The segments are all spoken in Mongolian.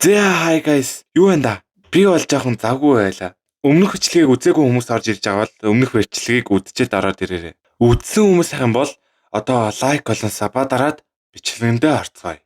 За, hi guys. Юу вэ да? Би бол жоохон завгүй байлаа. Өмнөх бичлэгийг үзээгүй хүмүүс орж ирж байгаа бол өмнөх бичлэгийг үзчихэд ороод ирээрэй. Үзсэн хүмүүс ах юм бол одоо like болон sub аа дараад бичлэгэндээ орцгоё.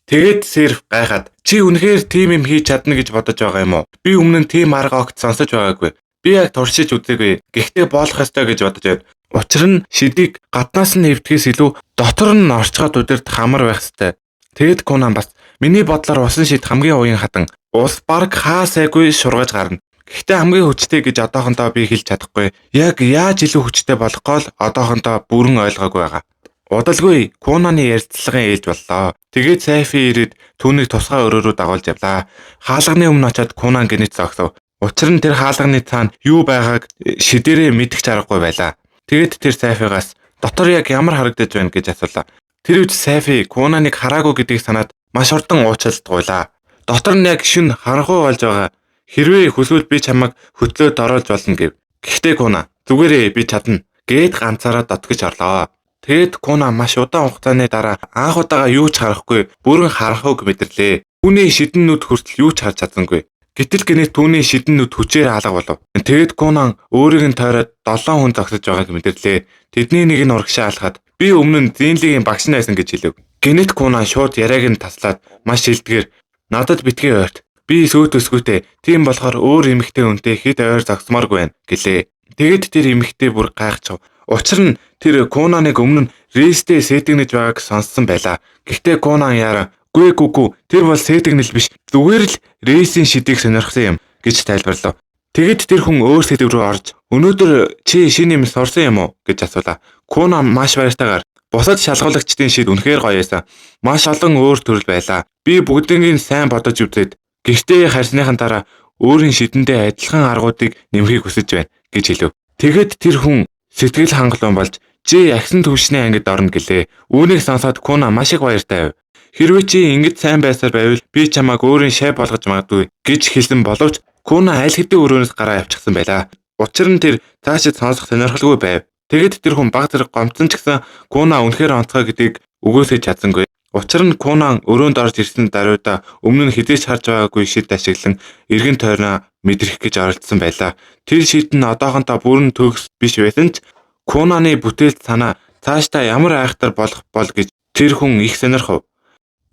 Тэгээд Серф гайхаад, "Чи үнэхээр тийм юм хийж чадна гэж бодож байгаа юм уу? Би өмнө нь тийм арга огт сонсож байгаагүй. Би яг туршиж үзээгүй. Гэхдээ болох ёстой гэж бодож байна. Учир нь шидийг гаднаас нь эвдэхээс илүү дотор нь орчход удирдах амар байх ёстой." Тэгэд Кунан бас, "Миний бодлоор усан шид хамгийн уян хатан. Ус бараг хаа сайгүй шургаж гарна. Гэхдээ хамгийн хүчтэй гэж одоохондоо би хэлж чадахгүй. Яг яаж илүү хүчтэй болох гол одоохондоо бүрэн ойлгоогүй байгаа." Удалгүй Кунаны ярилцлагын ээлж боллоо. Тэгээд Сайфи ирээд түүнийг тусгай өрөө рүү дагуулж явлаа. Хаалганы өмнө очиод Кунан гэнэт зогсов. Учир нь тэр хаалганы цаана юу байгааг шидэрээ мэдэх чаргагүй байлаа. Тэгээд тэр Сайфигаас дотор яг ямар харагдаж байна гэж асуулаа. Тэр үед Сайфи Кунаныг хараагүй гэдгийг санаад маш хурдан уучлалт гуйлаа. Дотор нь яг шин харанхуй болж байгаа. Хэрвээ хүсвэл би чамайг хөтлөөд оруулж болно гэв. Гэхдээ Куна, "Зүгээрээ, би чадна" гээд ганцаараа дотгож орлоо. Тэгэд Куна маш удаан хугацааны дараа анх удаага юу ч харахгүй, бүрэн харанхуйг мэдэрлээ. Түүний шидэн нүд хүртэл юу ч харж чадсангүй. Гэтэл гэнэт түүний шидэн нүд хүчээр алга болов. Тэгэд Кунан өөрийг нь тойроод 7 хүн зогсож байгааг мэдэрлээ. Тэдний нэг нь урагшаа алхаад, "Би өмнө нь Зинлигийн багш нь байсан" гэж хэлэв. Гэнэт Кунан шууд яриаг нь таслаад маш шилдгээр, "Надад битгий ойрт. Би сүйт өсгүйтэй. Тийм болохоор өөр эмэгтэй хүнтэй хэд ойр зогсмооргүй байна" гэлээ. Тэгэд тэр эмэгтэй бүр гайхчих. Учир нь тэр Кунаныг өмнө нь рейстэй сэтгнэж байгааг сонссон байлаа. Гэхдээ Кунан яаран, "Гүй гүй гүй, тэр бол сэтгнэл биш. Зүгээр л рейсийн шидийг сонирхсан юм" гэж тайлбарлав. Тэгэд тэр хүн өөр сэдэв рүү орж, "Өнөөдөр чи шинэ юм сурсан юм уу?" гэж асуулаа. Кунан маш баяртайгаар, "Бусад шалгуулагчдын шид үнэхээр гоё байсан. Маш олон өөр төрөл байлаа. Би бүгднийг сайн бодож үзээд гэртээ харсныхан дараа өөрийн шидэндээ адилхан аргуудыг нэмэхийг хүсэж байна" гэж хэлэв. Тэгэд тэр хүн сэтгэл хангалуун болж, "Чи агсан түвшний ангид орно" гэлээ. Үүнийг сонсоод Куна маш их баяртай байв. "Хэрвээ чи ингэж сайн байсаар байвал би чамайг өөрийн шай болгож магадгүй" гэж хэлсэн боловч Куна аль хэдийн өрөөнөөс гараа явчихсан байлаа. Учир нь тэр цаашид сонсох сонирхолгүй байв. Тэгэд тэр хүн баг зэрэг гомдсон ч гэсэн Куна үнэхээр онцгой гэдгийг үгүйсгэж чадсангүй. Учир нь Кунан өрөөнд орж ирсэн даруйда өмнө нь хэзээ ч харж байгаагүй шид ашиглан эргэн тойрноо мэдрэх гэж оролдсон байлаа. Тэр шид нь одоохондоо бүрэн төгс биш байсан ч Кунаны бүтээлт санаа цаашдаа ямар айхтар болох бол гэж тэр хүн их сонирхов.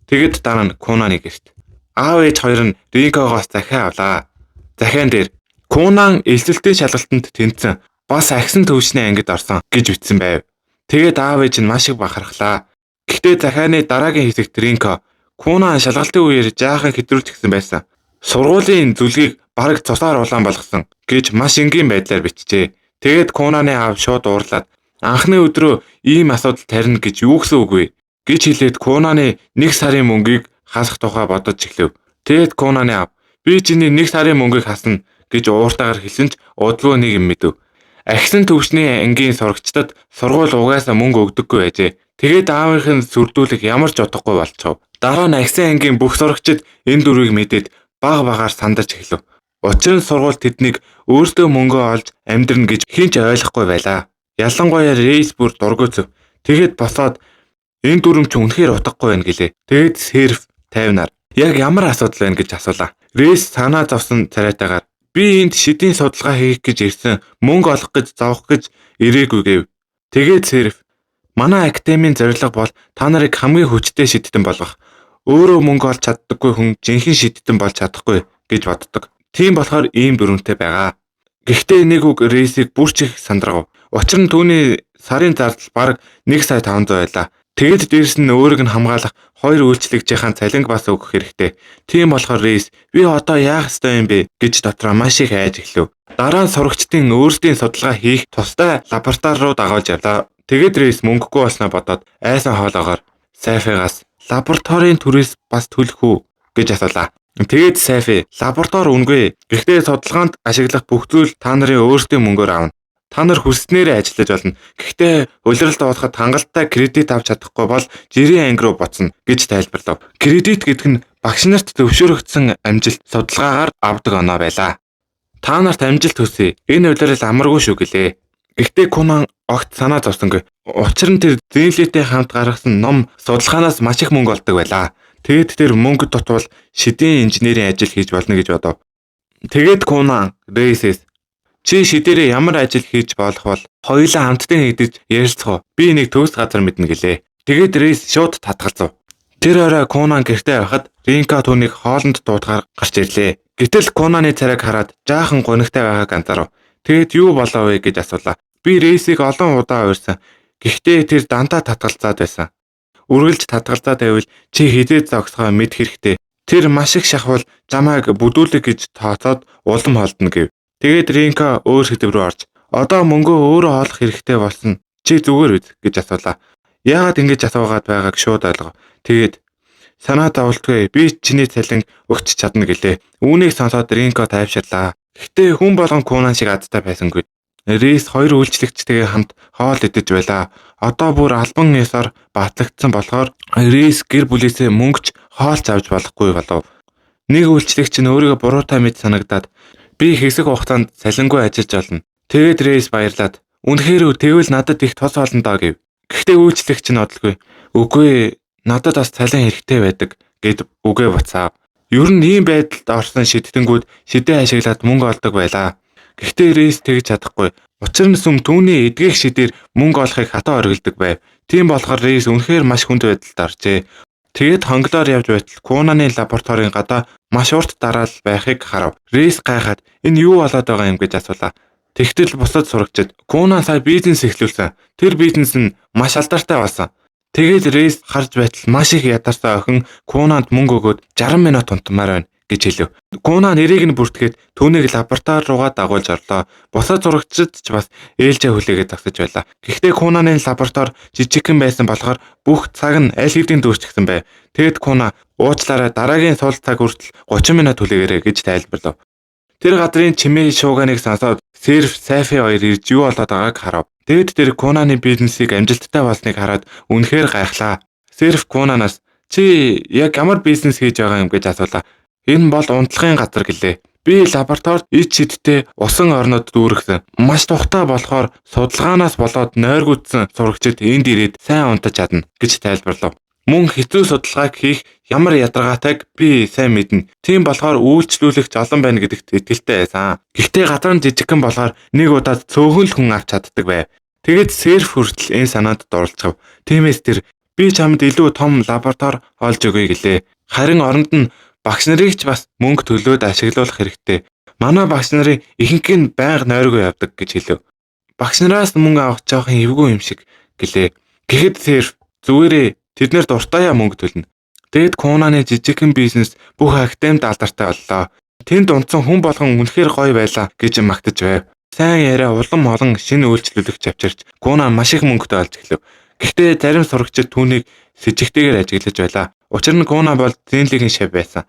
Тэгэд дараа нь Кунаны гэрт. Аав ээж хоёр нь Ринкогоос захиа авлаа. Захиан дээр Кунан элсэлтийн шалгалтанд тэнцсэн, бас агсан түвшний ангид орсон гэж бичсэн байв. Тэгээд аав ээж нь маш их бахархлаа. Гэхдээ захианы дараагийн хэсэгт Ринко Кунан шалгалтын үеэр жаахан хэтрүүлчихсэн байсан. Сургуулийн зүлгийг бараг цусаар улаан болгосон гэж маш энгийн байдлаар бичжээ. Тэгээд Кунаны аав шууд уурлаад, "Анхны өдрөө ийм асуудал тарина гэж юу гэсэн үг вэ?" гэж хэлээд Кунаны нэг сарын мөнгийг хасах тухай бодож эхлэв. Тэгээд Кунаны аав, "Би чиний нэг сарын мөнгийг хасна" гэж ууртайгаар хэлсэн ч удалгүй нэг юм мэдэв. Агсан түвшний ангийн сурагчдад сургууль угаасаа мөнгө өгдөггүй байжээ. Тэгээд аавынх нь сүрдүүлэх ямар ч утгагүй болчихов. Дараа нь агсан ангийн бүх сурагчид энэ дүрийг мэдээд баг багаар сандарч эхлэв. Учир нь сургууль тэднийг өөрсдөө мөнгөө олж амьдрна гэж хэн ч ойлгохгүй байлаа. Ялангуяа рейс бүр дургүйцв. Тэгээд босоод, "Энэ дүрэм чи үнэхээр утгагүй байна" гэлээ. Тэгээд серф тайвнаар яг ямар асуудал байна гэж асуулаа. Рейс санаа зовсон царайтайгаар, "Би энд шидийн судалгаа хийх гэж ирсэн. Мөнгө олох гэж зовох гэж ирээгүй" гэв. Тэгээд серф, "Манай академийн зорилго бол та нарыг хамгийн хүчтэй шидтэн болгох. Өөрөө мөнгө олж чаддаггүй хүн жинхэнэ шидтэн болж чадахгүй гэж боддог. Тийм болохоор ийм дүрмтэй байгаа." Гэхдээ нэг үг рейсийг бүр ч их сандрав. Учир нь түүний сарын зардал бараг 1 сая 500 байлаа. Тэгэд дээрэс нь өөрийг нь хамгаалах хоёр үйлчлэгчийнхаа цалинг бас өгөх хэрэгтэй. Тийм болохоор рейс, "Би одоо яах ёстой юм бэ?" гэж дотроо маш их айж эхлэв. Дараа нь сурагчдын өөрсдийн судалгаа хийх тусдай лаборатори руу дагуулж явлаа. Тэгээд рейс мөнгөгүй болсноо бодоод айсан хоолоогоор Сайфигаас, "Лабораторийн түрээс бас төлөх үү?" гэж асуулаа. Тэгээд Сайфи, "Лаборатори үнэгүй. Гэхдээ судалгаанд ашиглах бүх зүйл та нарын өөрсдийн мөнгөөр авна. Та нар хүссэнээрээ ажиллаж болно. Гэхдээ улиралд буудахад хангалттай кредит авч чадахгүй бол жирийн анги руу буцна" гэж тайлбарлав. Кредит гэдэг нь Багш нарт зөвшөөрөгдсөн амжилт судалгаагаар авдаг оноо байлаа. Та нарт амжилт хүсье. Энэ улирал амаргүй шүү гэлээ. Гэхдээ Кунан огт санаа зовсонгүй. Учир нь тэр Зинлитэй хамт гаргасан ном судалгаанаас маш их мөнгө олдог байлаа. Тэгээд тэр мөнгө дутвал шидийн инженерийн ажил хийж болно гэж бодов. Тэгээд Кунан Рейсээс чи шидээрээ ямар ажил хийж болох бол хоёулаа хамтдаа нэгдэж ярилцах уу? Би нэг төгс газар мэднэ гэлээ. Тэгээд Рейс шууд татгалзав. Тэр орой Кунан гэртээ байхад Ринка түүнийг хоолнд дуудахаар гарч ирлээ. Гэтэл Кунаны царайг хараад жаахан гунигтай байгааг анзаарав. Тэгээд юу болов вэ гэж асуулаа. Би Рейсийг олон удаа уурсан. Гэхдээ тэр дандаа татгалзаад байсан. Үргэлж татгалзаад байвал чи хэзээ зогсохоо мэдэх хэрэгтэй. Тэр маш их шахвал чамайг бүдүүлэг гэж тооцоод улам холдоно гэв. Тэгээд Ринка өөр сэдэв рүү орж одоо мөнгөө өөрөө олох хэрэгтэй болсон. Чи зүгээр биз гэж асуулаа. Яагаад ингэж асуугаад байгааг шууд ойлгов. Тэгээд санаа зоволтгүй, би чиний цалин өгч чадна гэлээ. Үүнийг сонсоод Ринко тайвширлаа. Гэхдээ хүн болгон Кунан шиг азтай байсангүй. Рейс хоёр үйлчлэгчтэйгээ хамт хоол идэж байлаа. Одоо бүр албан ёсоор батлагдсан болохоор Рейс гэр бүлээсээ мөнгөч хоол ч авч болохгүй болов. Нэг үйлчлэгч нь өөрийгөө буруутай мэд санагдаад би хэсэг хугацаанд цалингүй ажиллаж болно. Тэгээд Рейс баярлаад үнэхээр үү, тэгвэл надад их тус болно доо гэв. Гэхдээ үйлчлэгч нь бодлого. Үгүй, надад бас цалин хэрэгтэй байдаг гэд үгээ буцаав. Ер нь ийм байдалд орсон шидтэнгүүд шидээ ашиглаад мөнгө олдог байлаа. Гэхдээ Рейс тэгж чадахгүй. Учир нь сүм түүний эдгэх шидээр мөнгө олохыг хатан оргилдог байв. Тийм болохоор Рейс үнэхээр маш хүнд байдалд оржээ. Тэгээд хонглоор явж байтал Кунаны лабораторийн гадаа маш урт дараал байхыг харав. Рейс гайхаад энэ юу болоод байгаа юм гэж асуулаа. Тэгтэл бусад сурагчид Кунан сая бизнес эхлүүлсэн. Тэр бизнес нь маш алдартай болсон. Тэгээд Рейс харж байтал маш их ядарсан охин Кунанд мөнгө өгөөд 60 минут унтмаар байна гэж хэлв. Куна нэрийг нь бүртгээд түүнийг лаборатори руугаа дагуулж орлоо. Бусад зурагчид ч бас ээлжээ хүлээгээд зогсож байлаа. Гэхдээ Кунаны лаборатори жижигхэн байсан болохоор бүх цаг нь аль хэдийн дүүрчихсэн байв. Тэгэд Куна уучлаарай, дараагийн сул цаг хүртэл 30 минут хүлээгээрэй гэж тайлбарлав. Тэр газрын чимээ шууганыг сонсоод Серф, Сайфи хоёр ирж юу болоод байгааг харав. Тэгэд тэр Кунаны бизнесийг амжилттай болсныг хараад үнэхээр гайхлаа. Серф Кунанаас чи яг ямар бизнес хийж байгаа юм гэж асуулаа. Энэ бол унтлагын газар гэлээ. Би лабораторид ид шидтэй усан орнод дүүргэсэн. Маш тухтай болохоор судалгаанаас болоод нойргүйдсэн сурагчид энд ирээд сайн унтаж чадна гэж тайлбарлав. Мөн хэцүү судалгааг хийх ямар ядаргаатайг би сайн мэднэ. Тийм болохоор үйлчлүүлэгч олон байна гэдэгт итгэлтэй байсан. Гэхдээ газар нь жижигхэн болохоор нэг удаад цөөхөн л хүн авч чаддаг байв. Тэгээд серф хүртэл энэ санаанд дурлцав. Тиймээс тэр би чамд илүү том лаборатори олж өгье гэлээ. Харин оронд нь багш нарыг ч бас мөнгө төлөөд ашиглуулах хэрэгтэй. Манай багш нарын ихэнх нь байнга нойргүй явдаг гэж хэлв. Багш нараас мөнгө авах жоохон эвгүй юм шиг гэлээ. Гэхэд серф зүгээрээ тэд нар дуртаяа мөнгө төлнө. Тэгэд Кунаны жижигхэн бизнес бүх академид алдартай боллоо. Тэнд унтсан хүн болгон үнэхээр гоё байлаа гэж магтаж байв. Сайн яриа улам олон шинэ үйлчлүүлэгч авчирч Куна маш их мөнгөтэй олж эхлэв. Гэхдээ зарим сурагчид түүнийг сэжигтэйгээр ажиглаж байлаа. Учир нь Куна бол Зинлигийн шав байсан.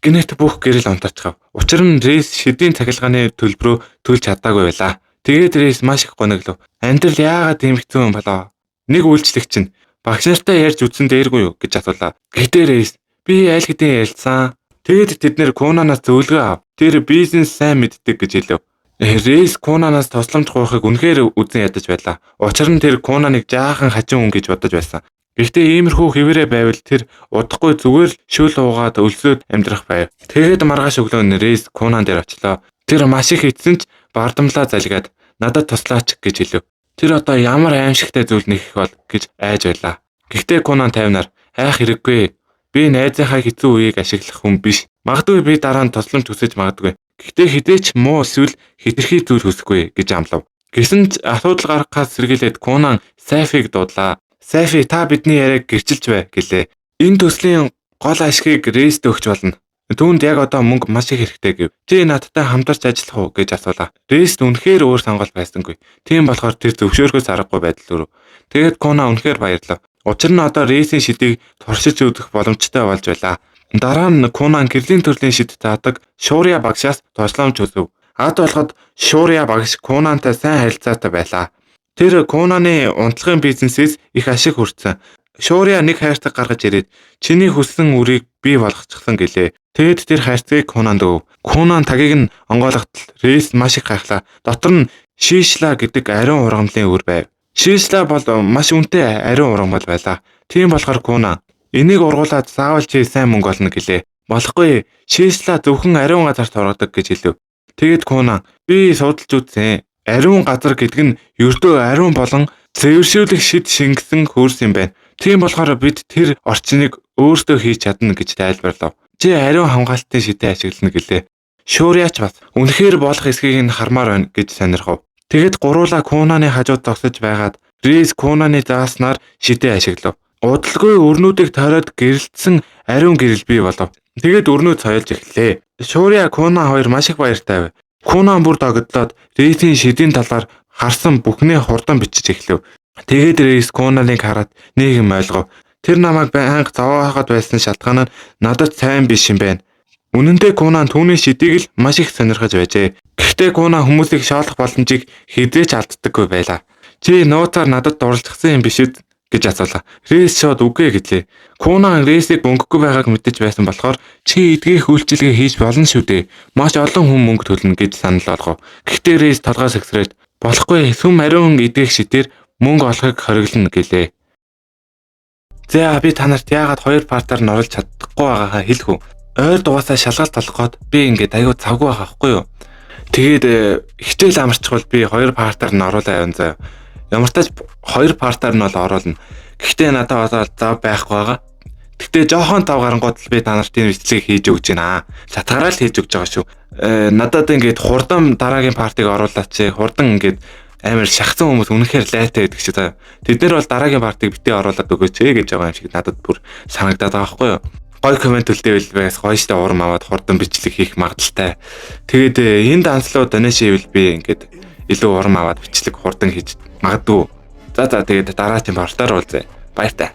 Гинэт бүх гэрэл унтаачхав. Учир нь Рейс шидийн цахилгааны төлбөрөө төлж чадаагүй байлаа. Тэгээд Рейс маш их гониглов. Амьдрал яагаад ийм хэцүү юм болоо? Нэг үйлчлэгч нь багш нартай ярьж үзсэн дээргүй юу гэж асуулаа. Гэхдээ Рейс би аль хэдийн ярилцсан. Тэгээд тэд нэр Кунанаас зөвлөгөө ав. Тэр бизнес сайн мэддэг гэж хэлв. Рейс Кунанаас тусламж гуйхыг үнэхээр үзэн ядаж байлаа. Учир нь тэр Кунаныг жаахан хачин хүн гэж бодож байсан. Гэхдээ иймэрхүү хэвээрээ байвал тэр удахгүй зүгээр л шөл уугаад өлсөөд амьдрах байв. Тэгээд маргааш өглөө нь Рейс Кунан дээр очлоо. Тэр маш их эцсэн ч бардамлаа залгиад надад туслаач гэж хэлв. Тэр одоо ямар аимшигтай зүйл нэхэх бол гэж айж байлаа. Гэхдээ Кунан тайвнаар айх хэрэггүй. Би найзынхаа хэцүү үеийг ашиглах хүн биш. Магадгүй би дараа нь тусламж хүсэж магадгүй. Гэхдээ хэдий ч муу эсвэл хэтэрхий зүйл хүсэхгүй гэж амлав. Гэсэн ч асуудал гаргахаас сэргийлээд Кунан Сайфиг дуудлаа. Сайфи та бидний яриаг гэрчилж бай гэлээ. Энэ төслийн гол ашигыг Рейст өгч болно. Түүнд яг одоо мөнгө маш их хэрэгтэй гэв. Чи надтай хамтарч ажиллах уу гэж асуулаа. Рейст үнэхээр өөр сонголт байсангүй. Тийм болохоор тэр зөвшөөрөхөөс аргагүй байдал өрөв. Тэгээд Куна үнэхээр баярлав. Учир нь одоо Рейсийн шидийг туршиж үзэх боломжтой болж байлаа. Дараа нь Кунан гэрлийн төрлийн шид заадаг Шуурья багшаас тусламж хүсэв. Ад болоход Шуурья багш Кунантай сайн харилцаатай байлаа. Тэр Кунаны унтлагын бизнесээс их ашиг хүртсэн. Шуурья нэг хайрцаг гаргаж ирээд чиний хүссэн үрийг бий болгочихсон гэлээ. Тэгэд тэр хайрцгийг Кунанд өгөв. Кунан тагийг нь онгойлготол Рейс маш их гайхлаа. Дотор нь Шишла гэдэг ариун ургамлын үр байв. Шишла бол маш үнэтэй ариун ургамал байлаа. Тийм болохоор Кунан энийг ургуулад заавал чи сайн мөнгө олно гэлээ. Болохгүй, Шишла зөвхөн ариун газарт ургадаг гэж хэлв. Тэгэд Кунан би судалж үзсэн. Ариун газар гэдэг нь ердөө ариун болон цэвэршүүлэх шид шингэсэн хөрс юм байна. Тийм болохоор бид тэр орчныг өөрсдөө хийж чадна гэж тайлбарлав. Чи ариун хамгаалтын шидээ ашиглана гэлээ. Шуурьяач бас үнэхээр болох эсхийг нь хармаар байна гэж сонирхов. Тэгэд гуруула Кунаны хажууд зогсож байгаад Рейс Кунаны зааснаар шидээ ашиглав. Удалгүй өрнүүдийг тойроод гэрэлтсэн ариун гэрэл бий болов. Тэгээд өрнүүд соёлж эхэллээ. Шуурья Куна хоёр маш их баяртай байв. Кунан бүр догдлоод Рейсийн шидийн талаар харсан бүхнээ хурдан бичиж эхлэв. Тэгээд Рейс Кунаныг хараад нэг юм ойлгов. Тэр намайг байнга зовооход байсан шалтгаан нь надад сайн биш юм байна. Үнэн дээр Кунан түүний шидийг л маш их сонирхож байжээ. Гэхдээ Кунан хүмүүсийг шоолох боломжийг хэзээ ч алддаггүй байлаа. Чи нууцаар надад дурлцсан юм биш үү гэж асуулаа. Рейс шууд үгүй гэлээ. Кунан Рейсийг мөнгөгүй байгааг мэдэж байсан болохоор чи эдгийх үйлчилгээ хийж болно шүү дээ. Маш олон хүн мөнгө төлнө гэж санал болгов. Гэхдээ Рейс толгой сэгсрээд болохгүй, сүм ариун эдгийх шидээр мөнгө олохыг хориглоно гэлээ. За, би та нарт яагаад хоёр part аар нь оруулж чадахгүй байгаагаа хэлэх үү? Ойр дугаасаа шалгалт болох гээд би ингээд аюу завгүй байгаа байхгүй юу? Тэгээд хичээл амарчвал би хоёр part аар нь оруулаа явна заяа. Ямар ч тач хоёр part аар нь бол оруулна. Гэхдээ надад одоо зав байхгүй байгаа. Гэхдээ жоохон зав гарангууд л би та нарт энэ бичлэгийг хийж өгч байна. Чатгаараа л хийж өгч байгаа шүү. Надад ингээд хурдан дараагийн part ыг оруулаач. Хурдан ингээд амар шахсан хүмүүс үнэхээр лайтай байдаг чи заяа. Тэд нар бол дараагийн part ыг битээ оруулаад өгөөч ээ гэж байгаа юм шиг надад бүр санагдаад байгаа байхгүй юу? Гой comment үлдээвэл бас гоё штэ, урам аваад хурдан бичлэг хийх магадлалтай. Тэгээд энэ данслуу donation хийвэл би ингээд илүү урам аваад бичлэг хурдан хийж магадгүй. За, тэгээд дараагийн part аар уулзъя. Баяртай.